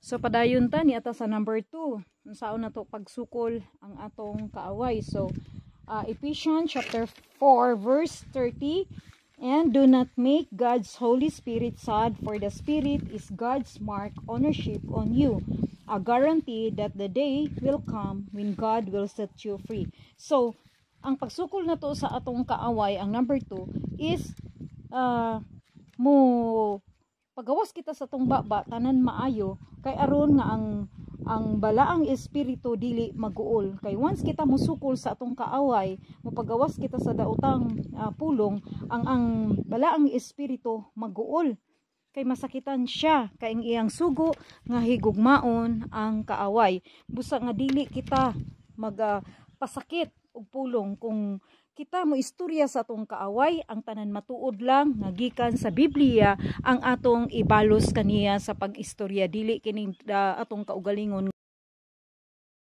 So padayon ta ni ata sa number 2. Unsaon nato pagsukol ang atong kaaway? So Ephesians chapter 4 verse 30: "And do not make God's Holy Spirit sad, for the Spirit is God's mark ownership on you, a guarantee that the day will come when God will set you free." So, ang pagsukol nato sa atong kaaway, ang number 2 is mo pagawas kita sa atong baba, tanan maayo, kay aron nga ang balaang espiritu dili maguol. Kay once kita musukol sa atong kaaway, mopagawas kita sa daotang pulong, ang balaang espiritu maguol kay masakitan siya, kay ang iyang sugo nga higugmaon ang kaaway. Busa nga dili kita mag pasakit og pulong kung kita mo istorya sa atong kaaway, ang tanan matuod lang nga gikan sa Biblia ang atong ibalos kaniya sa pag-istorya, dili kining atong kaugalingon.